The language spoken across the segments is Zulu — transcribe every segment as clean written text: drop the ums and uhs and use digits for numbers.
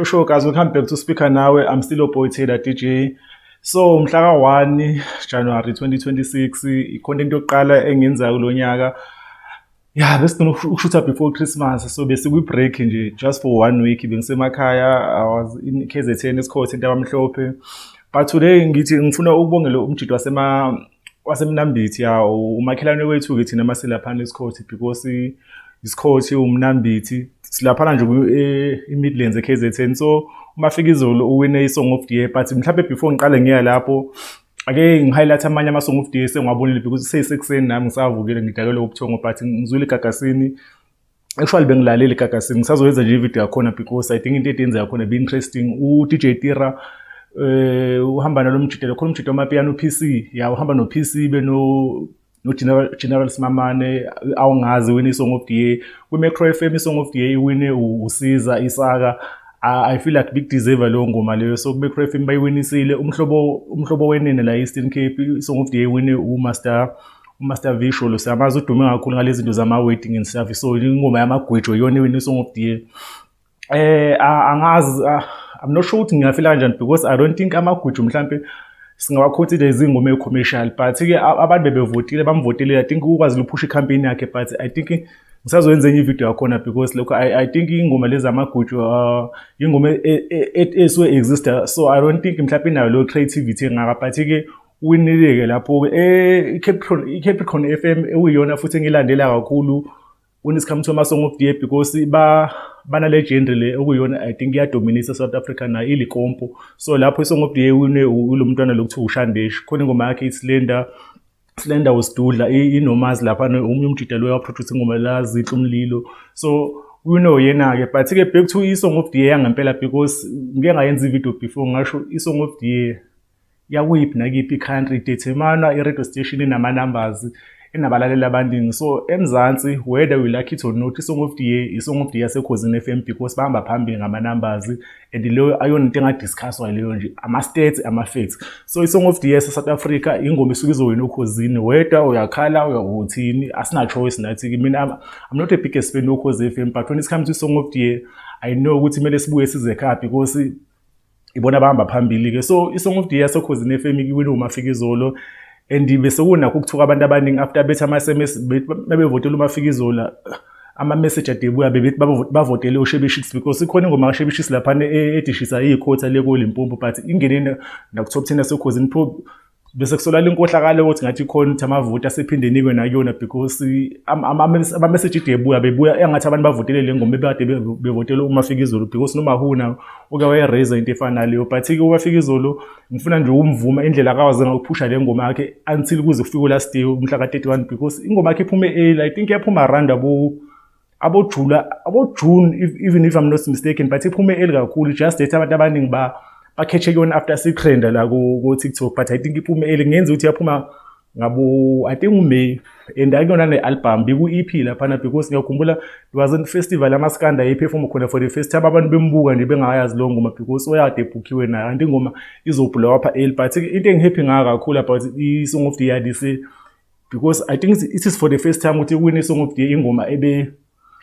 Sure, guys, welcome back to Speaker Nawe. I'm still your boy Taylor DJ. So, mhla ka-1 January 2026, i-content yokuqala engiyenzayo kulo nyaka. Yeah, besigcina ukushutha before Christmas, so besikwi-break nje just for one week. Bengisemakhaya, I was in KZN esikhothi eNtabamhlophe. But today ngithi ngifuna ukubongela umjita waseMnambithi, ya, umakhelwane wethu-ke thina masilaphana esikhothi, because isikhothi uMnambithi silaphana nje i-Midlands e-KZN. So uMafikizolo uwine i-Song of the Year, but mhlawumbe before ngiqale ngiya lapho, ake ngi-highlight amanye ama-Song of the Year sengiwabonile, because seyisekuseni nami ngisavukile, ngidakelwe ubuthongo, but ngizwile eGagasini. Actually bengilalele eGagasini, ngisazoyenza nje ividiyo yakhona because I think into edenzeka khona be-interesting. U-DJ Tira uhamba nalo mjita khona, umjita wamapiano, PC, ya, uhamba no-PC beno no General Simamane. Awungazi win i-Song of the Year kwi-Metro FM. I-Song of the Year iwine uSiza Isaka. I feel like big deserve leyo ngoma leyo, so ku-Metro FM bayiwinisile. Umhlobo Wenene la Eastern Cape, i-Song of the Year iwine uMaster Visual. Siyamazi, udume kakhulu ngalezi zinto zama-wedding and stuff, so ingoma yamagwijo iyona iwine i-Song of the Year. Angazi, I'm not sure ukuthi ngingafila kanjani, because I don't think amagwijo mhlampe singawa-consider izingoma ey-commercial, but-ke abantu bebevotile, bamvotile. I think ukwazile uphusha i-campaign yakhe, but I think ngisazoyenza enye ividiyo yakhona because lokho I think ingoma lezi amagwijo ingoma esuke exista, so I don't think mhlawumbe inayo leyo creativity engaka, but-ke uwinile-ke lapho-ke. I-Capricorn FM, ekuyiyona futhi engiyilandela kakhulu when it comes to ama-Song of the Year, because ba banale genre le okuyiyona I think iya-dominate South Africa nayo, iLikompo. So lapho i-Song of the Year wine ulo mntwana lo kuthiwa uShandesh, khona ingoma yakhe iSlender, Slender uSidudla inomazi laphana, omunye umjita lo waproduce ingoma la Zinhle Umlilo, so yena-ke. But-ke back to i-Song of the Year yangempela, because ngike ngayenza i-video before, ngasho i-Song of the Year yakuyiphi nakiphi i-country determine i-radio station enama-numbers, enabalaleli abaningi. So eMzansi, whether we like it or not, i-Song of the Year, i-Song of the Year yaseKhozini FM, because bahamba phambili ngama-numbers, and leyo ayona into engadiscusswa leyo nje, ama-stats, ama-facts. So i-Song of the Year South Africa, ingoma isuke izowina uKhozini, whether uyakhala uthini, asina choice nathi. Mina I'm not a biggest fan woKhozi FM, but when it comes to Song of the Year, I know ukuthi kumele sibuye size ekhaya because ibona bahamba phambili-ke. So i-Song of the Year yaseKhozini FM iwine uMafikizolo, and bese kunakho ukuthuka abantu abaningi after bethi ama-SMS bebevotela uMafikizolo, ama-message ade ebuya bebethi bavotele uShebeshxt, because ikhona ingoma kaShebeshxt laphana edishisa iy'khotha le koLimpopo, but ingene naku-top 10 yaseKhozini. Bese kusolala inkohlakalo ukuthi ngathi khona ukuthi amavoti asephinde enikwe nakuyona, because ama-message ade ebuya bebuya engathi abantu bavotele le ngoma ebekade bevotele uMafikizolo, because noMahuna uke waye-raise into efana naleyo. But-ke uMafikizolo ngifuna nje ukumvuma indlela akwazi ukuphusha le ngoma yakhe until kuze kufike last day, umhla ka-31, because ingoma yakhe iphume early. I think yaphuma around abo-July, abo-June, even if I'm not mistaken, but iphume early kakhulu, just that abantu abaningi ba-catche kuyona after sitrenda la ku-TikTok. But I think iphume early, kungenza ukuthi yaphuma ngabo, I think, uMay, and akuyona ne-album, biku-EP laphana, because ngiyakhumbula it was in festival amaskanda eyiperform khona for the first time, abantu bembuka nje bengayazi leyo ngoma because oyade ebhukhiwe nayo, kanti ingoma izoblow up early. But into engi-happy ngayo kakhulu about i-Song of the Year this, because I think it is for the first time ukuthi kuwine i-Song of the Year ingoma ebe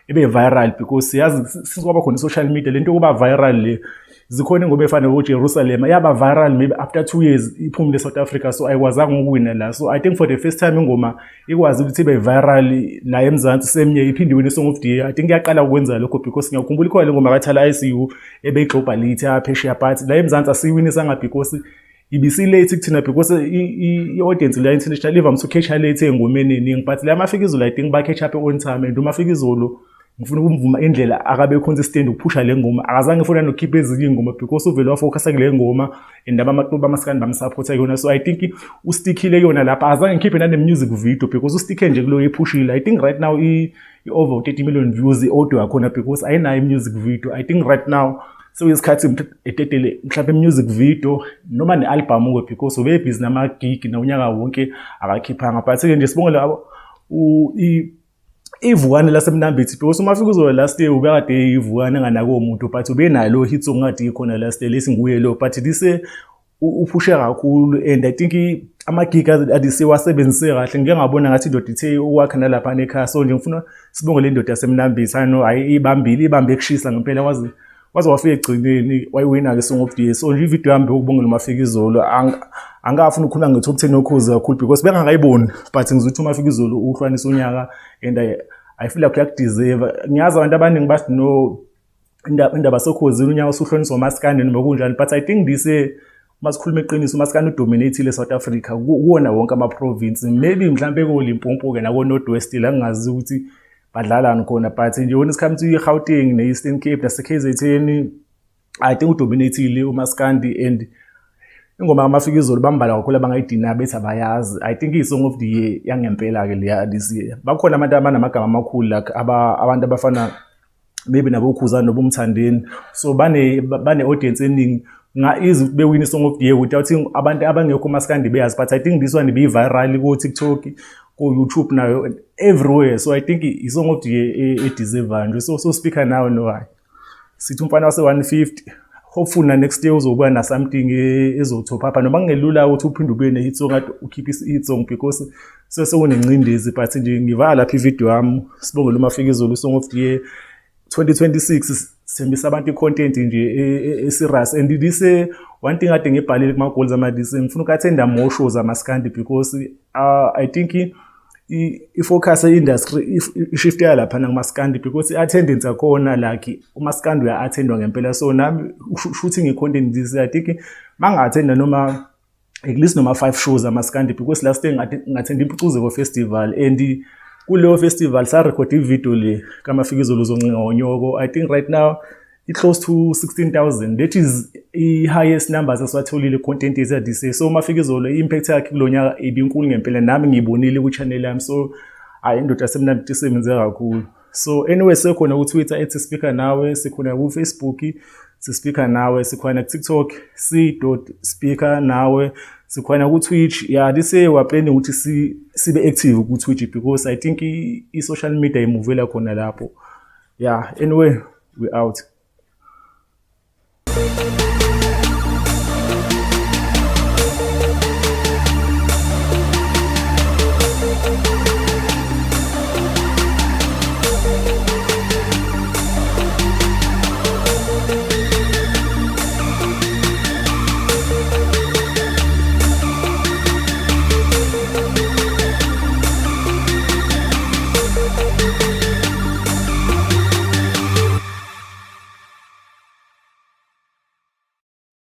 viral, because siyazi since kwaba khona i-social media, lento yokuba viral le, zikhona ingoma efana noJerusalem, yaba viral maybe after 2 years iphumile e-South Africa, so ayikwazanga ukuwina la. So I think for the first time ingoma ikwazi ukuthi ibe viral la eMzansi semnye, iphinde iwine i-Song of the Year. I think iyaqala ukwenza lokho, because ngiyakhumbula ikhona le ngoma kaThala ICU ebeyigxobha lithi phesheya, but la eMzansi asiyiwinisanga because ibisi-late kuthina, because i-audience la international ivamise uku-catcha late ey'ngomeni ey'ningi, but la Mafikizolo I think ba-catch up on time. And uMafikizolo ngifuna ukumvuma indlela akabe consistent ukuphusha le ngoma, akazange efuna nokukhipha ezinye iy'ngoma because uvele wafocusa kule ngoma, and abamaculi bamaskandi bamsupport kuyona. So I think ustickile kuyona lapha, akazange ngikhiphe nane-music video because usticke nje kuloyo iphushile. I think right now i-over 30 million views i-audio yakhona because ayinayo i-music video. I think right now sekuyisikhathi ededele mhlawumbe i-music video noma ne-album-ke, because ubebhizi nama-gig nonyaka wonke akakhiphanga. But-ke nje sibongele ivukane laseMnambithi, because uMafikizolo last year ubekade ivukane enganako umuntu, but ubenayo lo hit song kade ikhona last year lesinguye lo, but this year uphushe kakhulu, and I think ama-gig adise wasebenzise kahle. Ngike ngabona ngathi indoda ithe ukwakha nalaphana ekhaya, so nje ngifuna sibonge le ndoda yaseMnambithi. I know, hayi, ibambile, ibambe kushisa ngempela, wazi. Waze wafika ekugcineni wayiwina-ke Song of the Year. So nje ividiyo yami bekubongela uMafikizolo. Angafuni ukukhuluma nge-top 10 yokhozi kakhulu because bengangayiboni, but ngizothi uMafikizolo uhlukanisa unyaka and I feel like uyakudeserve. Ngiyazi abantu abaningi bathi no, indaba sokhozini unyaka usuhloniswa umaskandi noma kunjani, but I think this year, uma sikhuluma iqiniso, umaskandi udominate-ile e-South Africa kuwona wonke ama-province. Maybe mhlampe ko-Limpopo-ke nako-North West la ngingazi ukuthi badlalani khona, but nje when it comes to i-Gauteng ne-Eastern Cape nase-KZN, I think udominate-ile umaskandi. And ingoma kaMafikizolo bambalwa kakhulu abangayidina bethi abayazi. I think iyi-song of the year yangempela-ke leya this year. Bakhona abantu abanamagama amakhulu like abantu abafana maybe naboKhuzani noboMthandeni, so bane audience eningi, nga-easy ukuthi bewine i-song of the year without abantu abangekho umaskandi beyazi. But I think this one ibi-viral ko-TikTok, ko-YouTube nayo, everywhere. So I think i-song of the year edeservayo nje. So speaker nawe, no, hayi, sithi umfana wase-150, hopefully na next year uzobuya na something ezo-top up, noma kungelula ukuthi uphinde ubuye ne-hit song, kade ukhiphe i-hit song because sesekunencindezi. But nje ngivala lapha ividiyo yami, sibongele uMafikizolo, song of the year 2026. Sithembisa abantu i-content nje e-serious. And this one thing kade ngibhalile kuma-goals ama-this, ngifuna uku-attenda more shows amaskandi because I think i-focus ye-industry i-shift laphana kumaskandi because i-attendance yakhona, like umaskandi uya-attendwa ngempela. So nami shooting i-content this, I think manga-attenda noma at least noma five shows amaskandi, because last year ngathenda Impucuzeko Festival and kuleyo festival sarekhoda ividiyo le kaMafikizolo uzoncenga ngonyoko. I think right now i-close to 16,000. That is i-highest numbers esiwatholile content yethu this year. So uMafikizolo, i-impact yakhe kulo nyaka ibinkulu ngempela, nami ngiyibonile ku-channel yami. So hayi, indoda yasemnandi isebenze kakhulu. So anyway, sekhona ku-Twitter @speakernawe, sikhona ku-Facebook sispeaker nawe, sikhona ku-TikTok c.speaker nawe, sikhona ku-Twitch. Yeah, this year we're planning ukuthi sibe active ku-Twitch because I think i-social media imuvela khona lapho. Yeah, anyway, we out.